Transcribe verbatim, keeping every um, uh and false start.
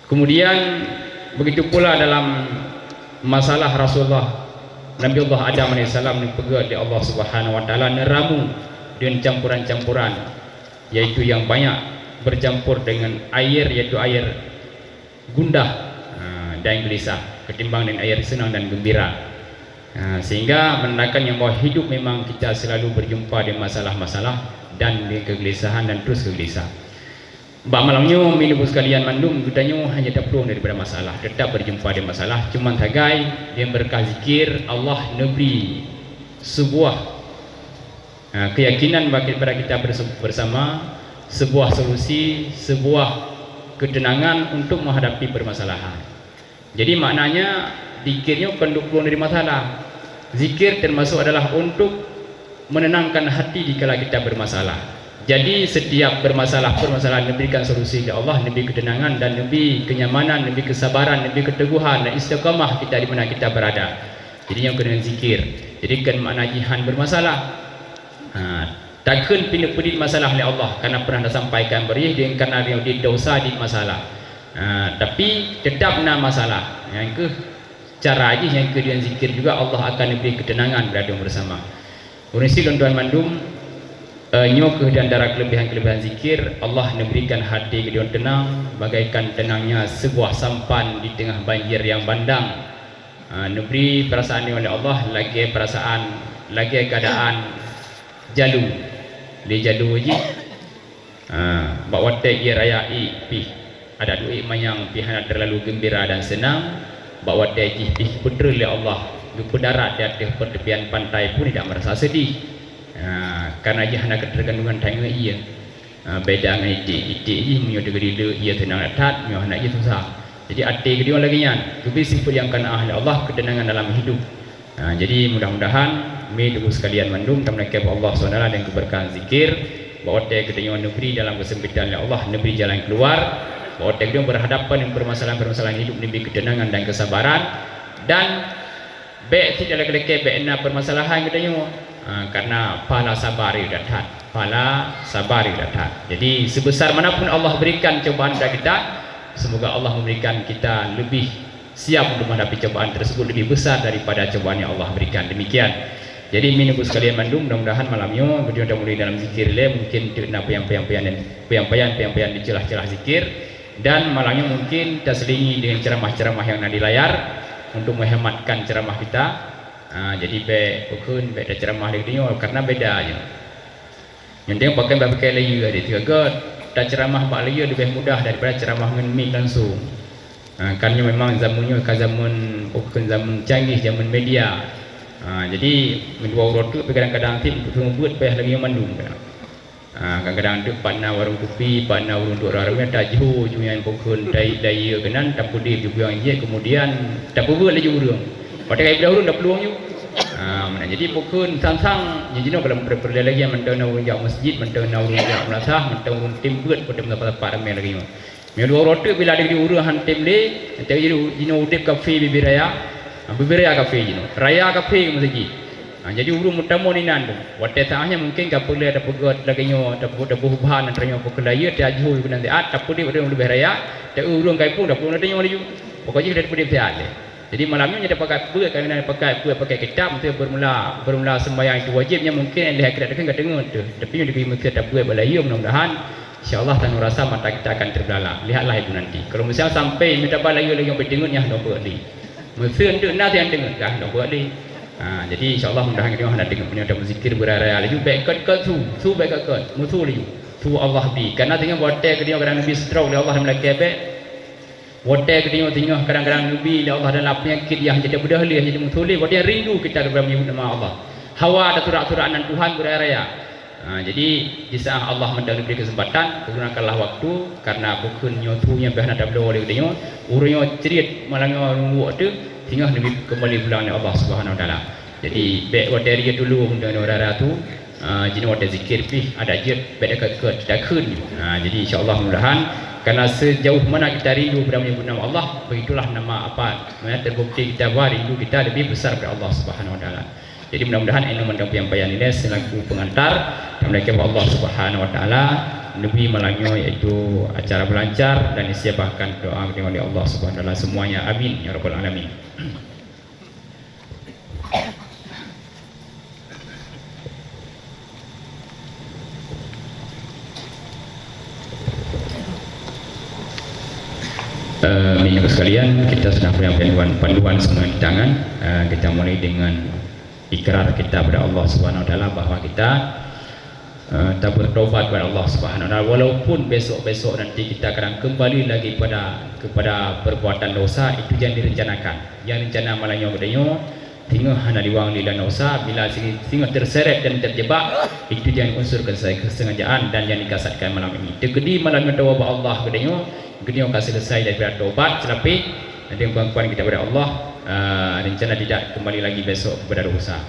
Kemudian begitu pula dalam masalah Rasulullah, Nabi Allah Adam alaihissalam neupeugét lé Allah Subhanahu wa Taala, neuramu deungon campuran-campuran, yaitu yang banyak bercampur dengan air, yaitu air gundah, ha, dan gelisah, ketimbang dengan air senang dan gembira. Ha, sehingga menandakan yang bahwa hidup memang kita selalu berjumpa dengan masalah-masalah dan dengan kegelisahan dan terus gelisah. Bak malam nyoe, meunyoe sekalian mandum, geutanyoe hana taplueng daripada masalah, tetap berjumpa dengan masalah. Cuman sagai, dengan berkah zikir, Allah neubri sebuah, ha, keyakinan bagi, kepada kita berse-, bersama, sebuah solusi, sebuah ketenangan untuk menghadapi permasalahan. Jadi, maknanya, zikir nyoe kon duplueng dari masalah. Zikir termasuk adalah untuk menenangkan hati dikala kita bermasalah. Jadi, setiap bermasalah, permasalahan diberikan solusi oleh Allah, diberi ketenangan dan diberi kenyamanan, diberi kesabaran, diberi keteguhan dan istiqamah kita di mana kita berada. Jadi, nyoe keuneuk zikir. Jadi, kon makna jihan bermasalah. Ha, takheun pineuk peudit masalah lé Allah, karena pernah tasampaikan bari, dan karena dia di dosa di masalah. Ha, tapi tetap na masalah. Nyang keuh cara jih, nyang keuh dengan zikir juga Allah akan neubri ketenangan bak geutanyoe bersama. Ureueng syiek lôn tuan mandum, eh, nyoe keuh di antara kelebihan-kelebihan zikir, Allah neuberikan hati geutanyoe tenang, bagaikan tenangnya sebuah sampan di tengah banjir yang bandang. Ha, neubri perasaan nyoe oleh Allah lagèe perasaan, lagèe keuadaan jalu. Lé jalu jih, ha, bak watèe ie raya ék pih, adak duek manyang pih hana terlalu gembira dan senang. Bak watèe jih pih geupeutrön lé Allah, geupeudarat di ateueh pertepian pantai pun tidak merasa sedih. Ha, karena jih hana ketergantungan tanyoe ie. Ha, beda ngon iték. Iték jih meunyoe teugeudileuek, ie seunang that, meunyoe hana ie susah. Jadi, até geutanyoe lagèe nyan, geubri sifeuet nyang kana lé Allah, ketenangan dalam hidup. Ha, jadi, mudah-mudahan, mi teungku sekalian mandum, tameulakèe bak Allah subhanahu wa taala dan keubeurakahan zikir, bak watèe geutanyoe neubri dalam keusempitan lé Allah, neubri jalan keuluar, bak watèe geutanyoe berhadapan dengan permasalahan-permasalahan hidup, neubri ketenangan dan kesabaran, dan bèk cit talakèe-lakèe bèk na permasalahan geutanyoe. Ha, karena pahala sabar nyoe that that. Pahala sabar nyoe that that. Jadi, sebesar mana pun Allah berikan cobaan kepada kita, semoga Allah memberikan kita lebih siap untuk menghadapi cobaan tersebut, lebih besar daripada cobaan yang Allah berikan. Demikian. Jadi, mi teungku sekalian mandum, mudah-mudahan malam nyoe, geutanyoe tamulai dalam zikir lé, mungkin teuk na peuyampaian-peuyampaian, peuyampaian-peuyampaian di celah-celah zikir. Dan malam nyoe mungkin taselingi dengan ceramah-ceramah yang na di layar untuk menghematkan ceramah kita. Ha, jadi bèk, pakon bèk taceramah lé geutanyoe, karena beda nyoe. Nyan teuh pakon bak pike layeue, adak teuka taceramah bak layeue leubeh mudah daripada ceramah ngon mik langsung. Ha, kan nyoe memang zaman nyoe ka zaman, pakon zaman canggih, zaman media. Ha, jadi, meudua uroe teuk pih kadang-kadang cit meukeuseumeubeuet payah lagèe nyoe mandum kadang. Ha, kadang-kadang teuk pat na warong kupi, pat na ureueng duek rami, tajho ju nyan pakon tai layeue keunan, tapeudeh ju nyang jeuet, kemudian tapeubeuet laju ureueng. Watèe ka ipeugah ureueng taplueng ju. Ha, meunan. Jadi pakon sang-sang nyan jinoe dalam peureulèe lagèe nyan, mantong na ureueng jak masjid, mantong na ureueng jak meulasah, mantong ureueng tem beuet watèe meusapat-sapat ramè lagèe nyoe. Meunyoe dua uroe teuk bila dikeue ureueng han tem lé, watèe jinoe udép kafé bubé raya, ha, bubé raya kafé jinoe. Raya kafé meuseujid. Ha, jadi ureueng meutamong inan tu. Watèe saát nyan mungken ka peureulèe tapeugah lagèe nyoe, tapeugah, tapeugah bahan antara nyoe peukeulayeue, tajho keunan siat, tapeudeh ureueng leubeh raya, ta ureueng ka ipueng, tapeurunoe tanyoe laju. Pokok jih tapeudeh siat lé. Jadi malam nyoe nyan tapakat beuet, ka inan pakat beuet, pakai kitab, meusti beurmula, beurmula seumbahyang itu wajéb, nyan mungken lé akhirat takheun ka teungeut teuh. Tapi nyoe dikeue meusti tabeuet bak layeue, mudah-mudahan, insya Allah, tanyoe rasa mata kita akan terbelalak. Lihatlah itu nanti. Kalau misalnya sampai meutabah layeue lagèe nyoe beuteungeut, nyan hana beuet lé. Meuseuen teuk na nyang deungoe, ka hana buet lé. Ha, jadi insya Allah mudahan geutanyoe hana deungoe, meunyoe tameuzikir beuraya-raya laju, bèk kheun-kheun su, su bèk kheun-kheun, meusu laju. Su Allah bri. Karena singoh watèe geutanyoe kadang neubi stroke lé Allah dan malaikat bèk. Watèe geutanyoe singoh kadang-kadang neubi lé Allah dalam peunyakét nyang hana teubeudôh lé, hana teumeutulé, watèe rindu kita daripada menyebut nama Allah. Hawa taturak-turak nan Tuhan beuraya-raya. Ha, jadi, di saat Allah mantong neubri keuseumpatan, gunakanlah waktu, karena bukon nyoe su nyang pih hana tabloe lé geutanyoe, uroe nyoe crit malam nyoe ruweuek teuh, singoh neubi keumbali pulang lé Allah Subhanahu Wa Taala. Jadi, bèk watèe riyeuk tulông deungon rara su, ha, jinoe watèe zikir pih adak jeuet, bèk dakot-dakot, takheun. Ha, jadi, insya Allah mudahan, karena sejauh mana kita rindu pada menyebut nama Allah, begitulah nama apa, mana terbukti kita bahwa rindu kita lebih besar pada Allah Subhanahu Wa Taala. Jadi, mudah-mudahan nyoe mantong penyampaian ilèe selaku pengantar, dan meulakèe bak Allah Subhanahu Wa Taala, Neubi malam nyoe, yaitu acara beulancar dan disiapkan doa geutanyoe lé Allah Subhanahu Wa Taala semuanya. Amin ya rabbal alamin. Eh, Bapak Ibu sekalian, kita sudah punya panduan, panduan semua di tangan. Eh, kita mulai dengan ikrar kita pada Allah Subhanahu Wa Taala bahwa kita, eh, ta bertobat kepada Allah Subhanahu Wa Taala, walaupun besok-besok nanti kita akan kembali lagi pada, kepada perbuatan dosa, itu jangan direncanakan. Yang rencana malam nyoe geutanyoe, singoh hana liwang lé lam dosa, bila si-, singoh terseret dan terjebak, itu jangan unsur kese-, kesengajaan dan jangan dikasatkan malam ini. Teukeudi malam nyoe tawoe bak Allah geutanyoe, geutanyoe ka selesai daripada tobat seulapeh, dan pengakuan kita kepada Allah, eh, rencana tidak kembali lagi besok kepada dosa.